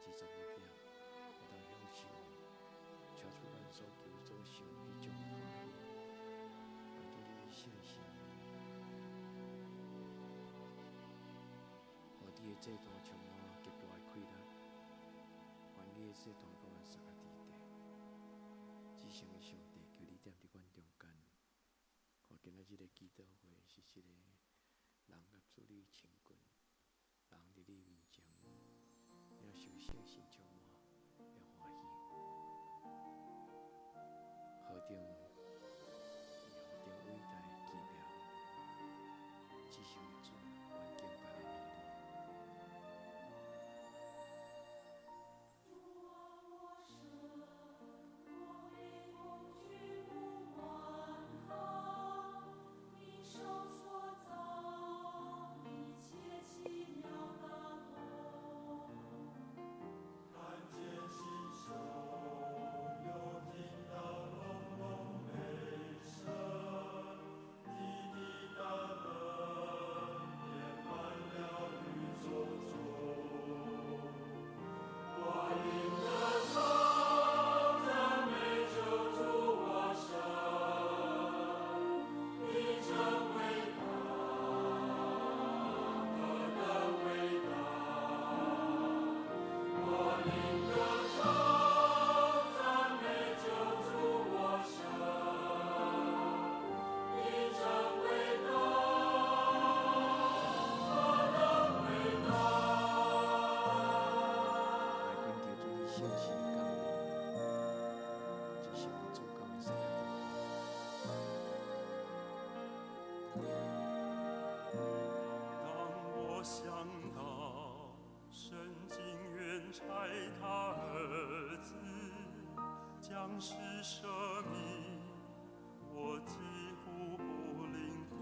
兒查某囝會當享受超出咱所求所想彼種的歡喜。願主你聖神，予你的祭壇充滿極大的氣力，願你的祭壇閣按三個地地。至聖的上帝，求你踮佇阮中間，予今仔日的祈禱會是一个人佮主你親近，人佇你面前領受聖神充滿的歡喜。何等何等偉大奇妙！至聖的主，阮敬拜阿彌你。主啊，我神，我必恐懼不頑抗，你手所造一切奇妙大工。看見星宿，又聽到隆隆雷聲，你的大能遍滿了宇宙中。我靈歌唱，讚美救主我神，你真偉大，何等偉大！我靈歌唱，讚美救主我神，你真偉大，何等偉大！來懇求主你聖神降臨，至聖的主降臨三個地。當我想到神情願差他兒子降世捨命，我幾乎不領會。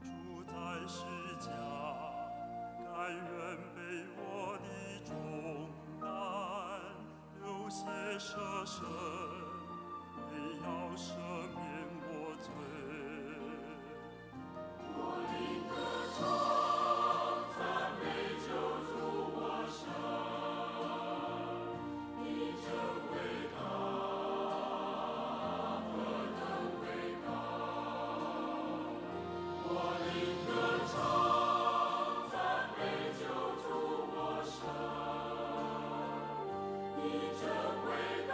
主在十架，甘願背我的重擔，流血捨身，為要赦免我罪。我靈歌唱，讚美救主我神，你真偉大，何等偉大！我靈歌唱，讚美救主我神，你真偉大，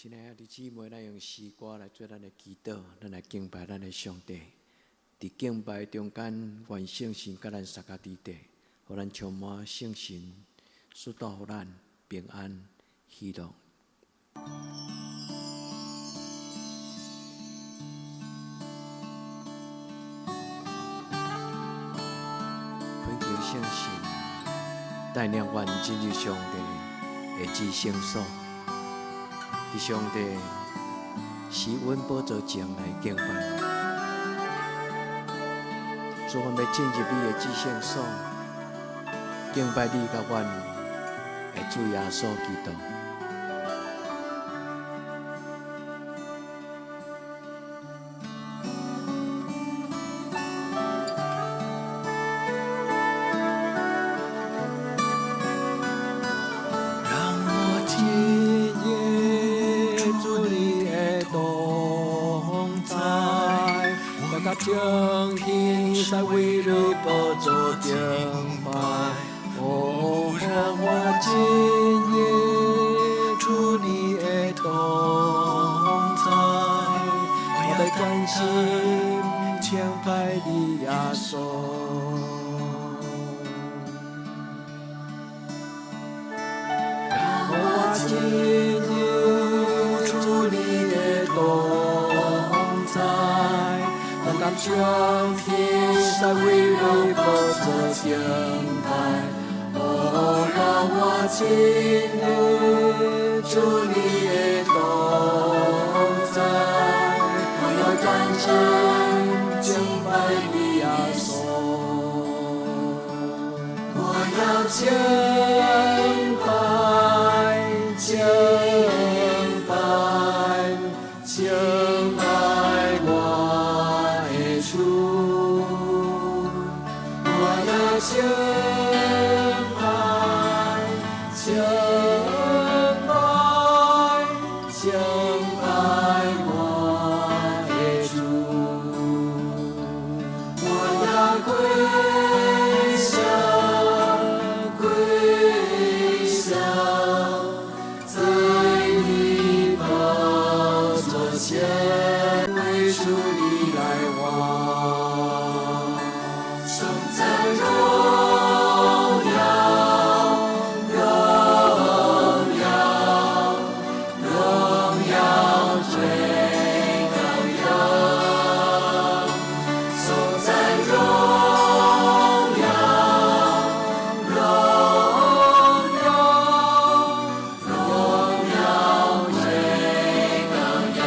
親愛的姊妹，咱用詩歌來做咱的祈禱，咱來敬拜咱的上帝。佇敬拜中間，願聖神佮咱相佮佇底，予咱充滿聖神，賜帶予咱平安喜樂。懇求聖神帶領阮進入上帝的至聖所，佇上帝施恩寶座前來敬拜。主，阮欲進入你的至聖所，敬拜你佮阮的主耶穌基督。讓我進入主你的同在，我佮眾天使圍你寶座敬拜。哦，讓我進入主你的同在，我欲專心敬拜你耶穌。讓我進入主你的同在，我佮眾天使圍你寶座敬拜。哦，讓我進入主你的同在，我要專心敬拜你耶穌。我要敬拜，敬拜，敬拜我的主。我要敬拜，敬拜，敬拜我的主。我要跪下，跪下，在你寶座前，為主你來王，頌讚榮耀，榮耀，榮耀最高耀，頌讚榮耀，榮耀，榮耀最高耀，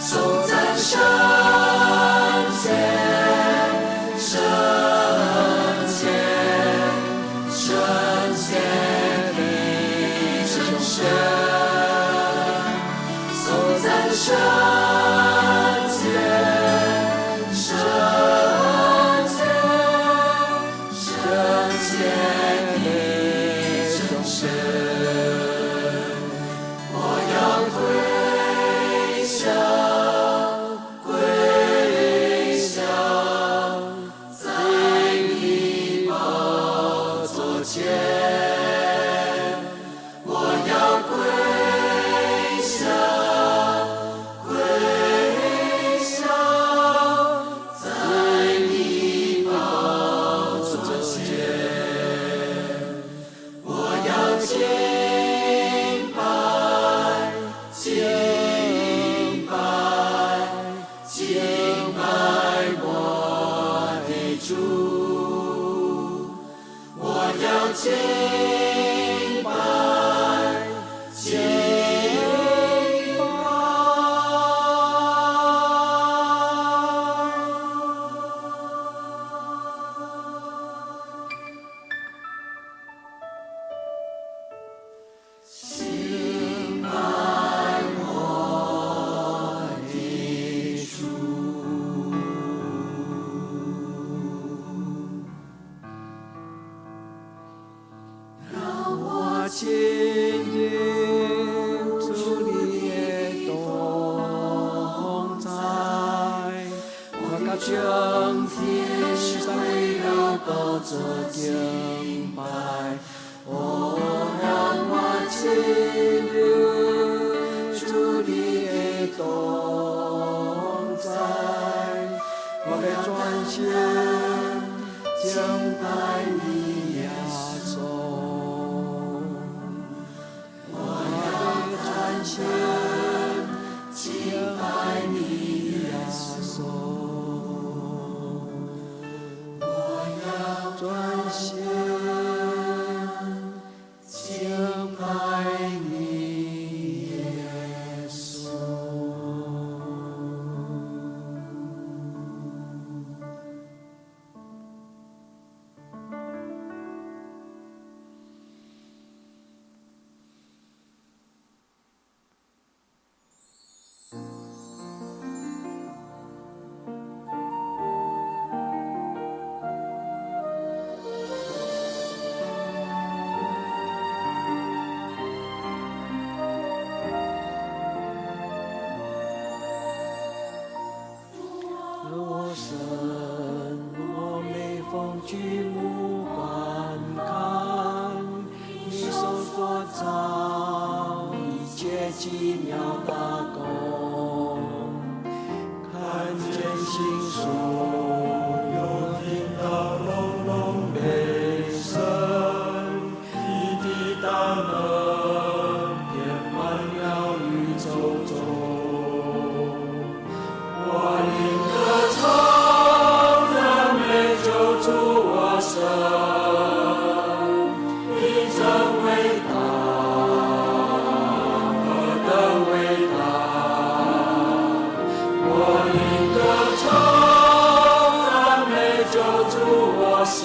頌讚聖潔，聖潔，聖潔的真神，頌讚聖潔，聖潔，聖潔的真神，我要跪下，跪下，在你寶座前，我要跪下，跪下，在你寶座前，我要敬拜，敬拜，敬拜我的主。我要敬拜，敬拜。敬拜我的主。讓我進入主你的同在，我佮眾天使圍你寶座敬拜。哦，讓我進進入主你的同在，我欲專心敬拜你耶穌，我欲專心敬拜你耶穌，我要專心敬拜你耶穌。我神，我每逢舉目觀看，你手所造一切奇妙大工，看見星宿，又聽到隆隆雷聲，你的大能遍滿了宇宙中。我靈歌唱，讚美救主我神，你真偉大，何等偉大！我靈歌唱，讚美救主我神，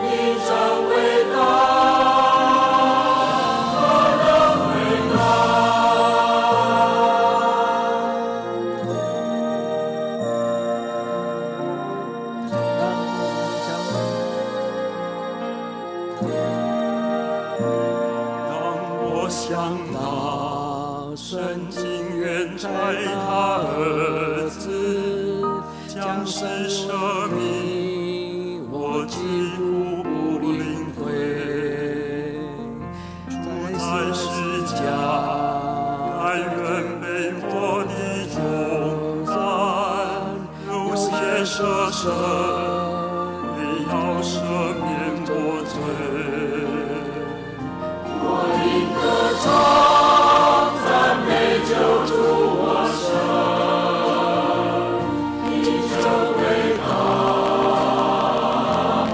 你真偉大，何等偉大！當我想到神情願差他兒子降世捨命，我幾乎不領會。主在十架，甘願背我的重擔，流血捨身，為要赦免我罪。我靈歌唱，讚美救主我神，你真偉大，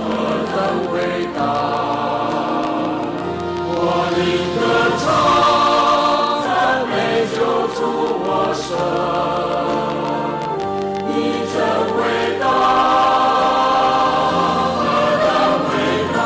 何等偉大！我靈歌唱，讚美救主我神，你真偉大，何等偉大！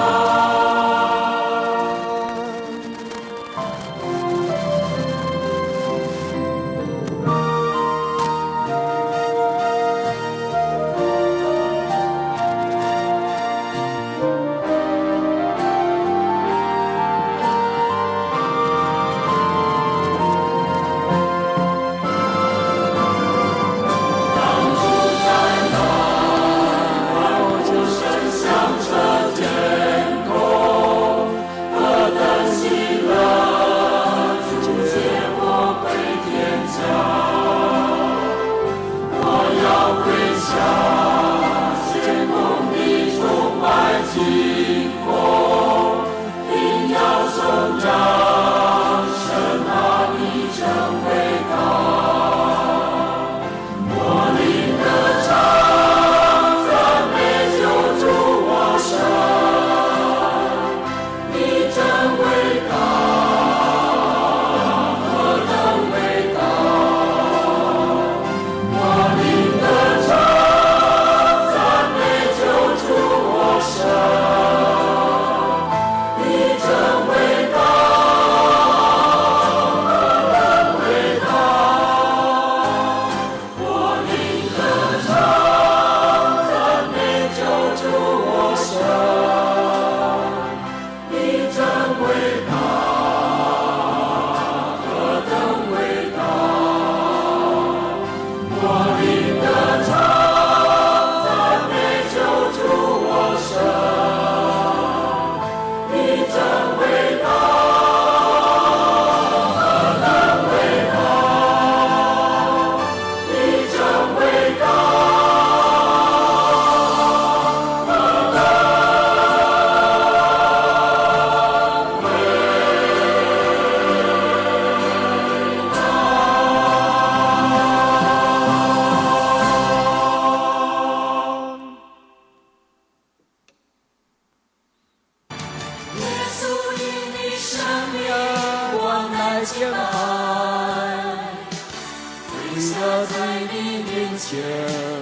跪下在你面前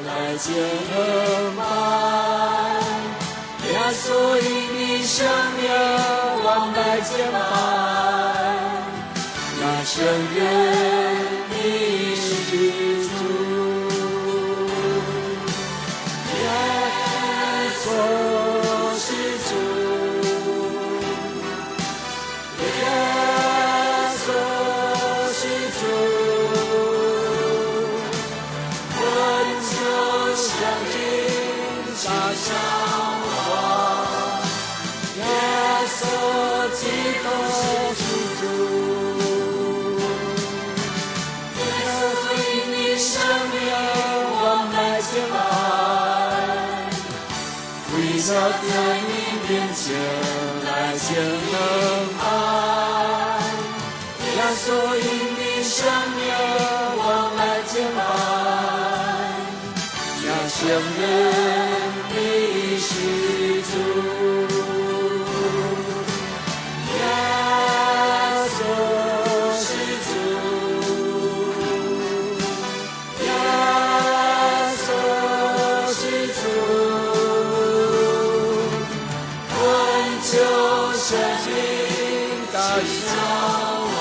來敬拜。耶穌因你聖名，我來敬拜。也承認你是主。耶穌是主，耶穌是主，懇求聖靈大小王，耶穌基督是主。耶穌因你聖名，我來敬拜。跪下在你面前來敬拜。耶穌因你聖名，我來敬拜。也承認你是主。耶穌是主，耶穌是主，懇求聖靈大小王，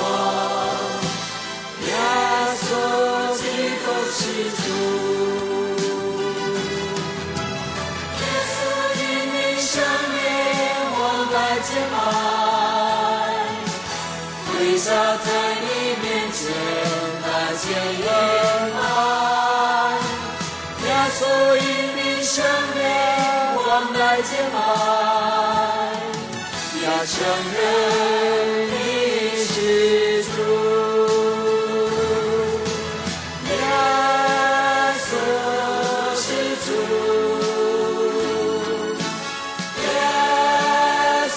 耶穌基督是主。耶穌因你聖名，我來敬拜。跪下在你面前來敬拜。耶穌因你聖名，我來敬拜。也承認你是主。耶穌是主，耶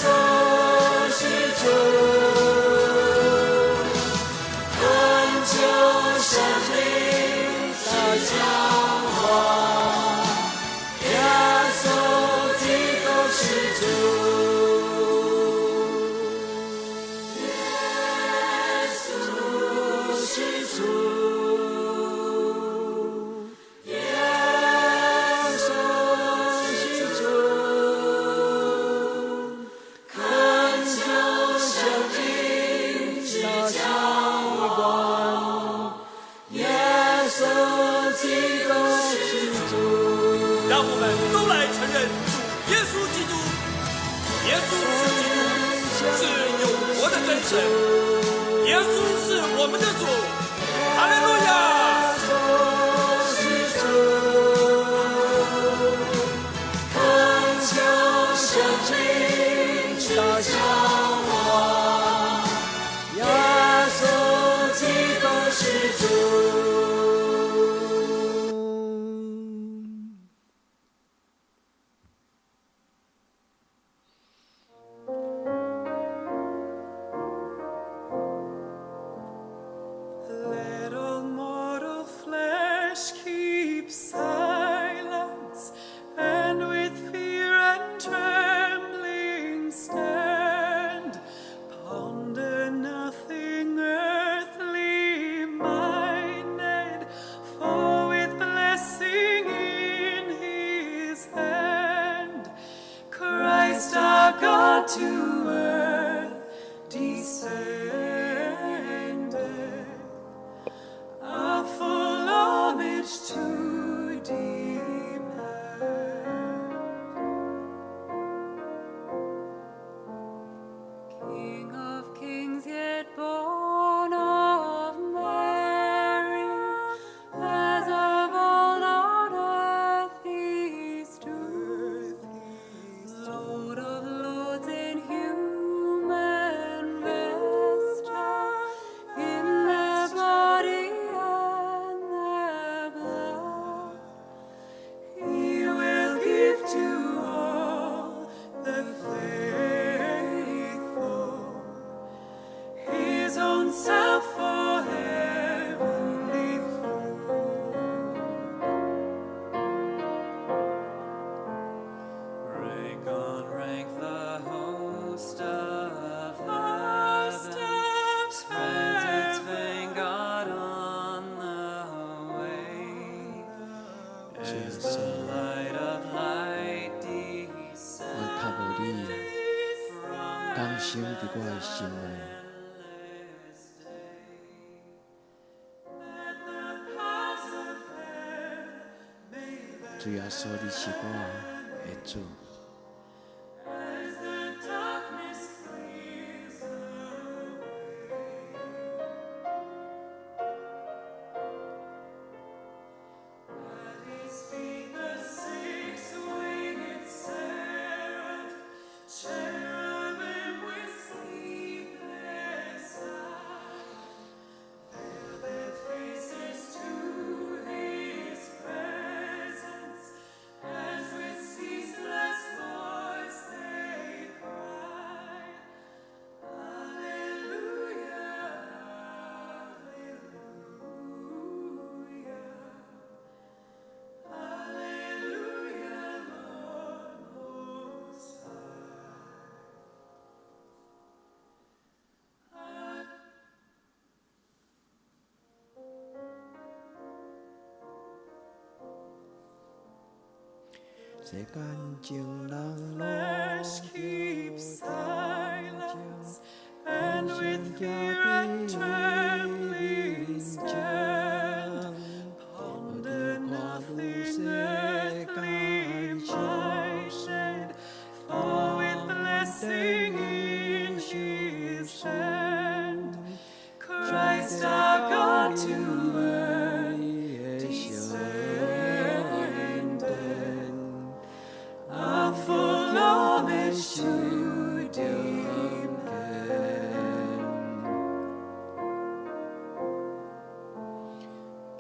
穌是主，懇求聖靈大小王，耶穌基督是主。耶穌是主，耶穌是主，懇求聖靈大小王，耶穌基督是主。讓我們都來承認主耶穌基督，耶穌是基督，是永活的真神，耶穌是我們的主，哈利路亞！耶穌是主，懇求聖靈大小王，耶穌基督是主。 Let all mortal flesh keep silence, and with fear and trembling stand. Ponder nothing earthly minded, for with blessing in his hand, Christ our God to earth descended, a full homage to demand. King of kings, yet born of Mary, as of old on earth he stood, Lord of lords in human 生佇我的心內。主耶穌，你是我的主。世間情人攏叫同情，同聲行佇面前，無得看愈世間相信，放地伊的聖殿，受中間。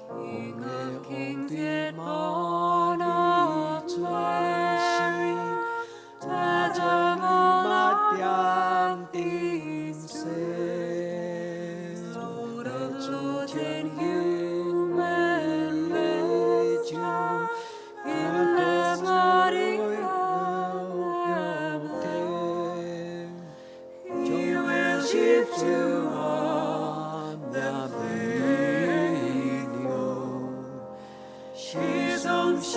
王的王對瑪麗出生，早將你目踮佇世，來主情因的像，耶穌的肉體，將十字架命犧牲來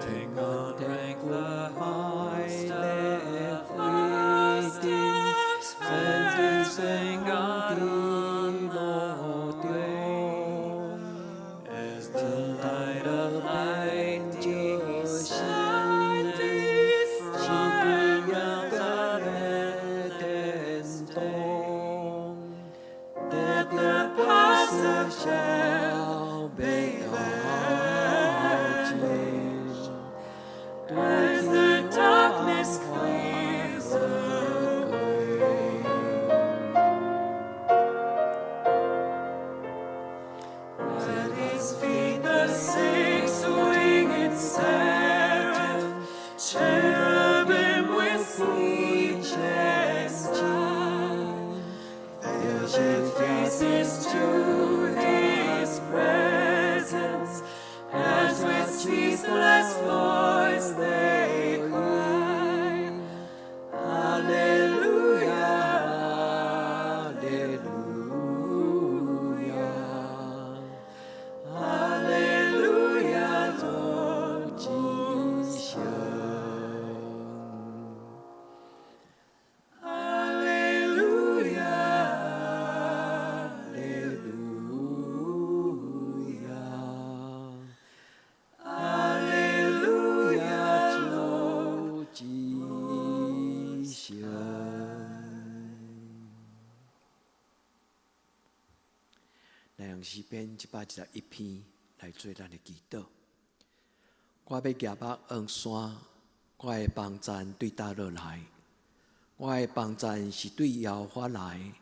天安天國海的飛天，聖聖地路中，真大的變就是是耶和的殿堂，得到帕斯小被高进，對其他哈利路亞，哈利路亞，哈利路亞，主至聖。哈利路亞，哈利路亞，哈利路亞，主至聖。來用詩篇121篇來做咱的祈禱。我欲舉目望山，我的幫贊對佗落來？我的幫贊是對耶和華來，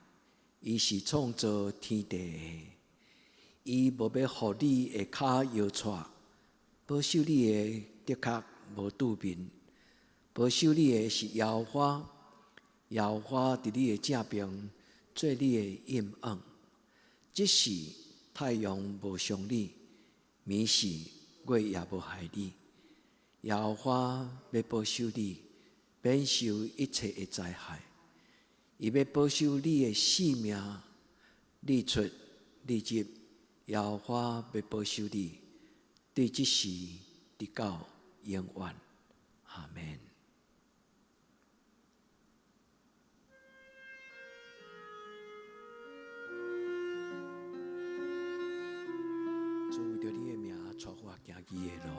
伊是創造天地的。伊無欲予你的跤搖掣，保守你的的確無拄面。保守你的是耶和華，耶和華佇你的正爿做你的蔭影。即使太陽無傷你，暝時月也無害你。耶和華欲保守你，免受一切的災害。伊欲保守你的性命，日出日入，耶和華欲保守你。對這時直到永遠，阿門。主為著你的名，帶我行義的路。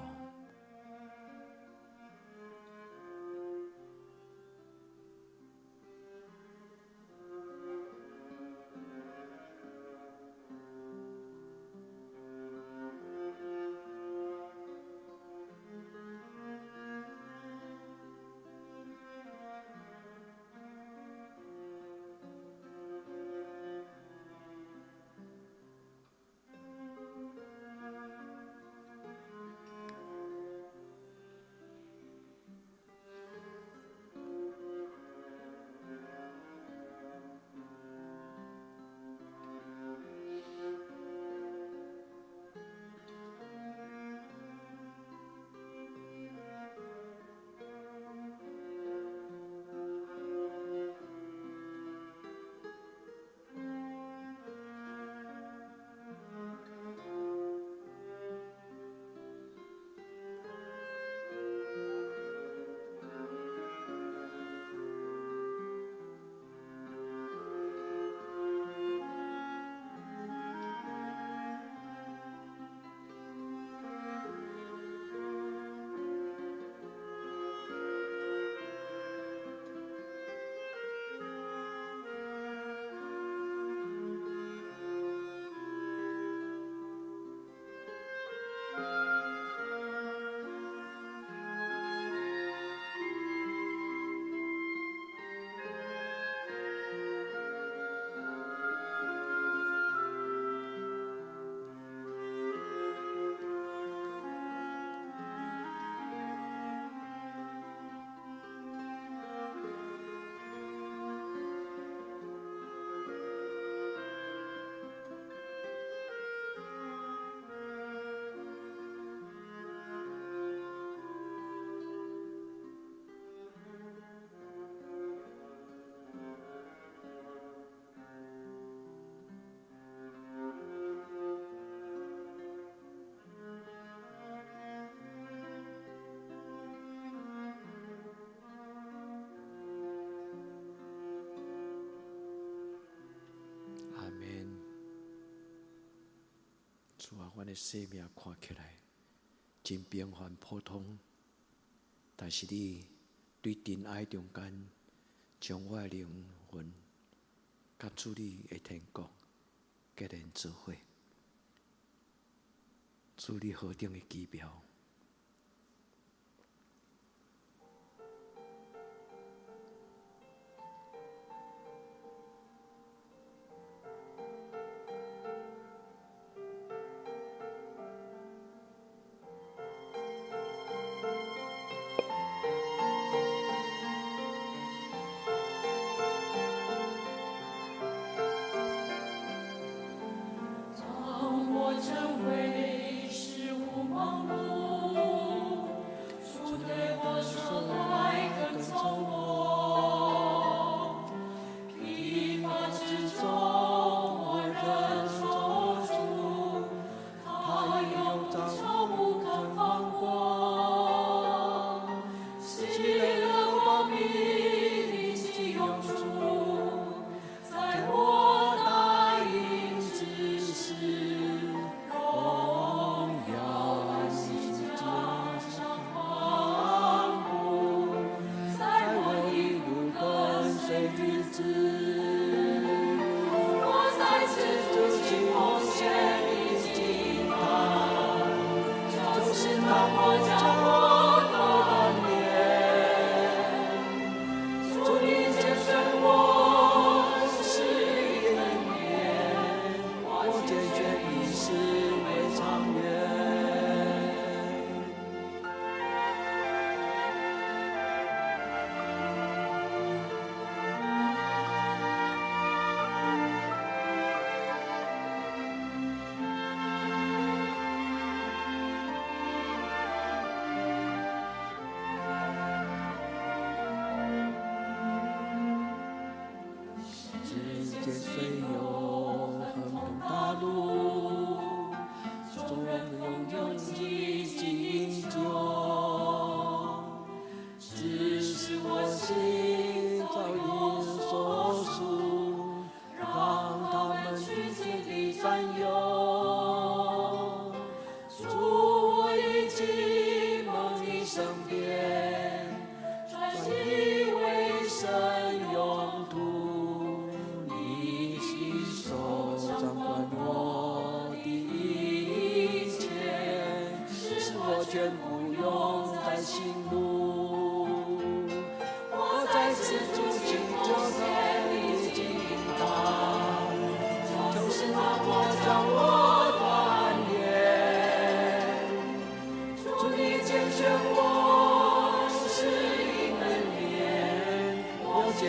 阿門。主啊，阮的生命看起來真平凡普通，但是你對塵埃中間，將我的靈魂佮主你的天國結連做伙。主你何等的奇妙！當我成為事物忙碌。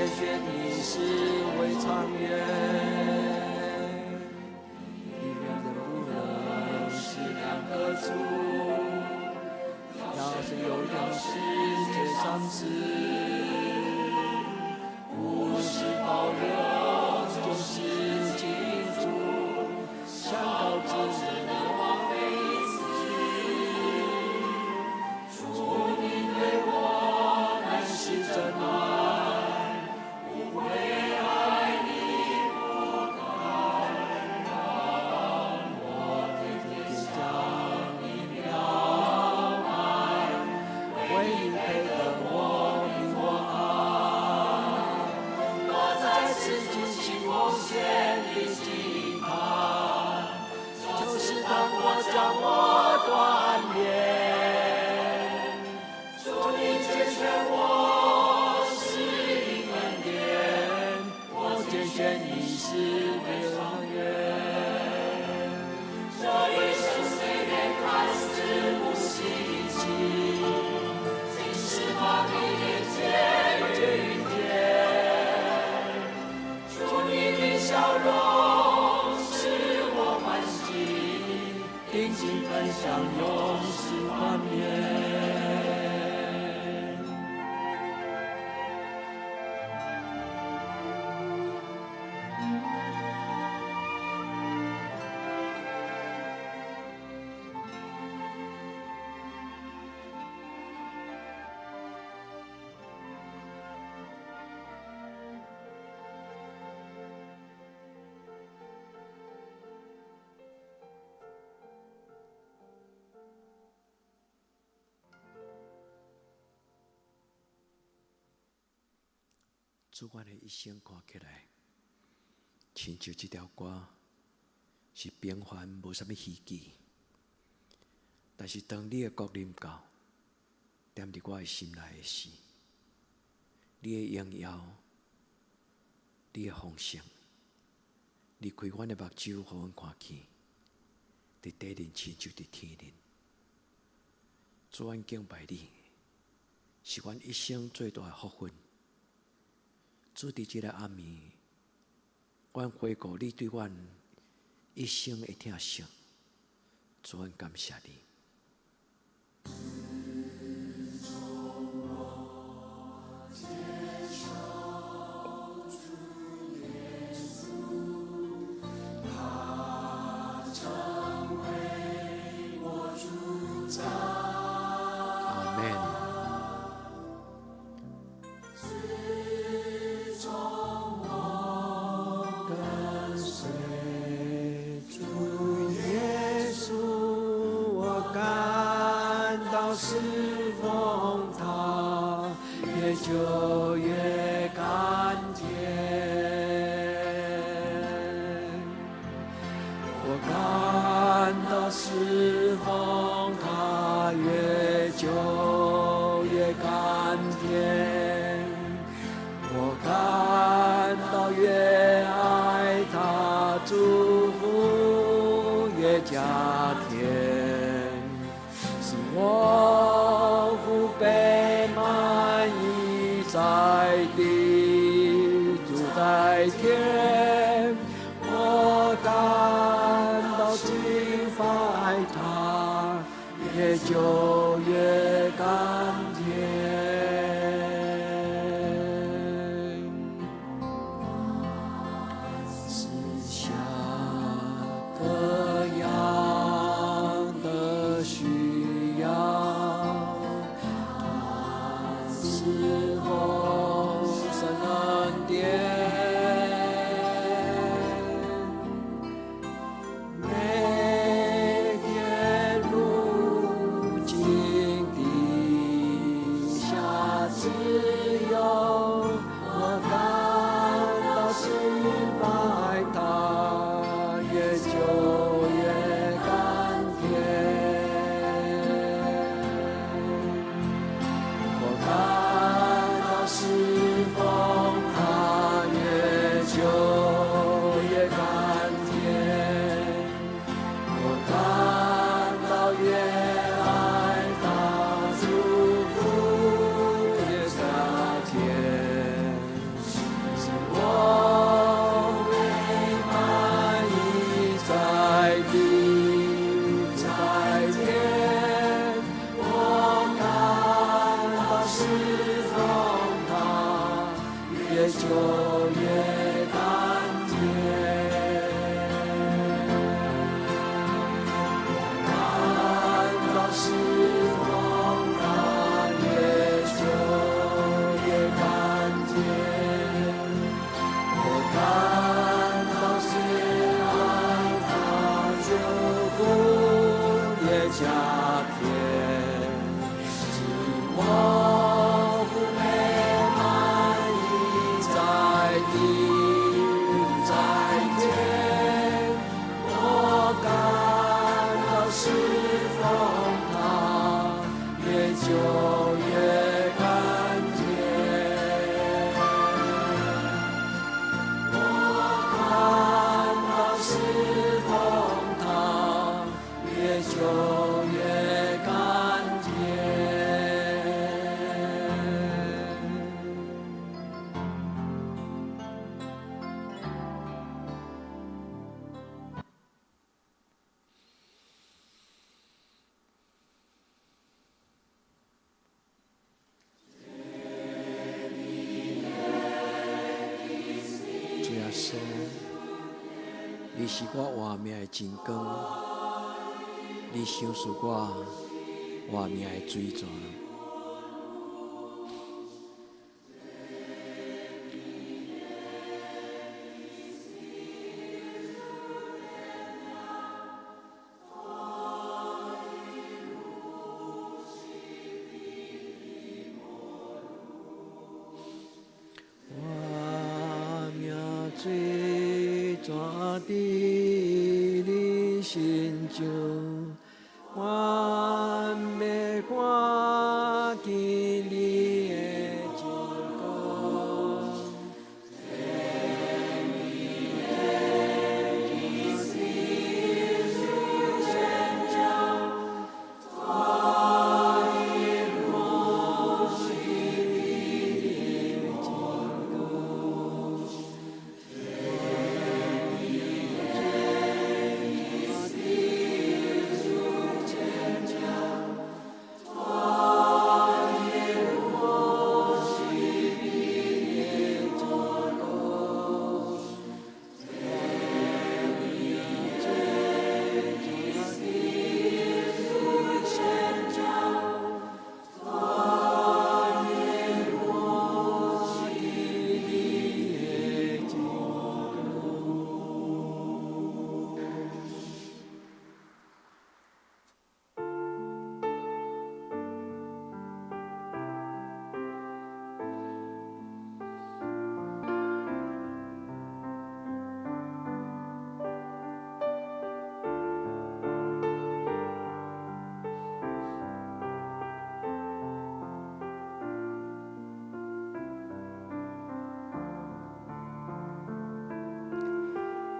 拣选你是為長遠。一人不能侍兩個主，要是有要是這三次，不是保留就是清楚，相告只能枉費一次。主你對我乃是真愛，不會愛你不改，讓我天天向你表白，為你配得我命我愛。我再次盡心奉獻的祭壇，就是當我將我鍛鍊。主你揀選我是因恩典，我揀選你是為長遠。這一生雖然看似不稀奇，竟是把你連接越甜。主你的笑容使我歡喜，定睛奔向永世冠冕。主，阮的一生看起來，親像這條歌是平凡，無啥物希冀。但是當你的國臨到，踮佇我的心內的時，你的榮耀，你的豐盛，你開阮的目睭，予阮看見，佇地面親像佇天面。主，阮敬拜你，是阮一生最大的福分。主，佇這個暗暝，阮回顧你對阮一生的疼惜，主，阮感謝你。阿們。跟隨主耶穌，我感到侍奉他，越久越甘甜。我感到侍奉他，越久越甘甜。我感到越愛他，祝福越加甜，使我福杯滿溢在地，主在天。我感到敬拜他，越久越甘甜。賜下各樣的需要，他賜豐盛恩典，每天如今地下自由，我感到敬拜他，越久越甘甜。我感到侍奉他，越久越甘甜。我感到越愛他，祝福越加甜。久越看見。我感到侍奉他，越久越看見。我感到親愛他，祝福越加添，使我不美滿意在地在天。我感到侍奉他，越久越看見。我感到侍奉他，越久越看見。主耶穌，你是我活命的真光，你賞賜我活命的水泉。活命水泉佇你身上，我欲看見你的真光。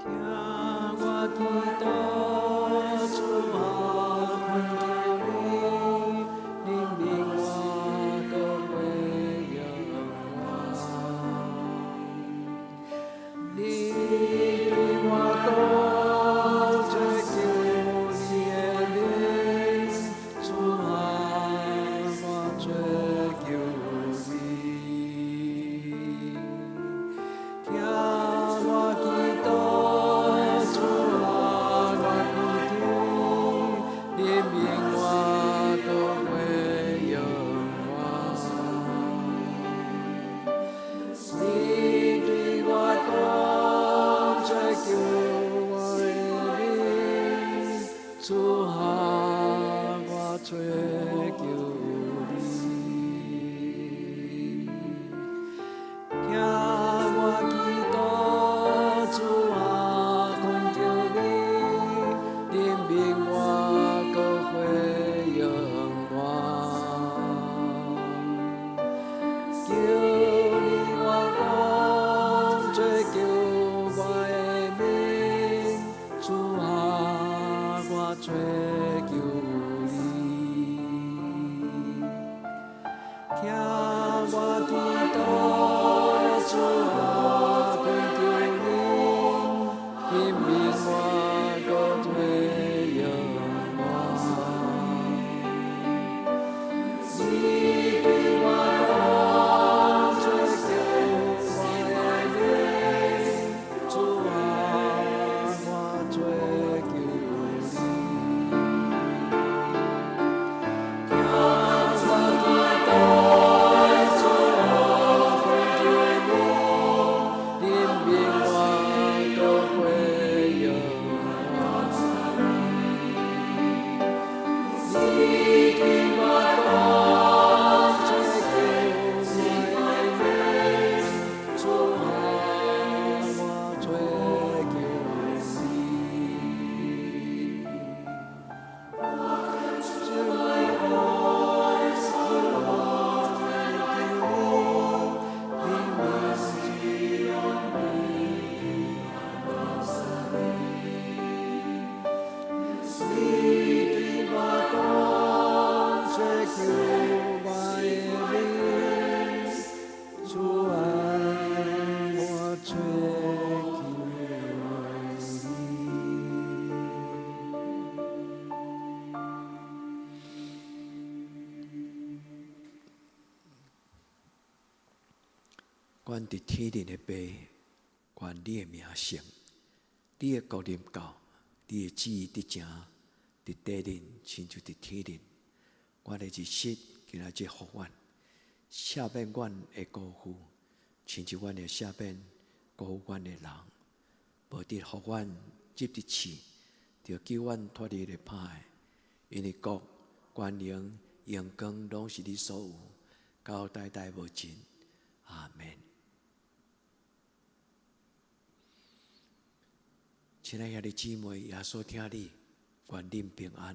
聽我祈禱，主啊，懇求你，憐憫我，閣回應我。你對我講，追求你的面，主啊，我追求你。聽我祈禱，主啊，我懇求，憐憫我，閣回應我。你對我講，追求我的面，主啊，我追求你。聽我祈禱，主啊，懇求你，憐憫我，閣回應我。求你我講，追求我的面，主啊，我追求你。聽我祈禱，主啊，懇求你，憐憫我，閣回應我。你對我講，追求我的阮佇天頂的父，願你的名聖，你的國臨到，你的旨意得成，佇地頂親像佇天頂。阮的日食今仔日予阮，赦免阮的過負，親像阮會赦免過負阮的人。無得予阮入佇試，著救阮脫離咧歹的。因為國、權能、榮光攏是你所有，到代代無盡。阿門。親愛兄弟姊妹，耶穌疼你，願恁平安。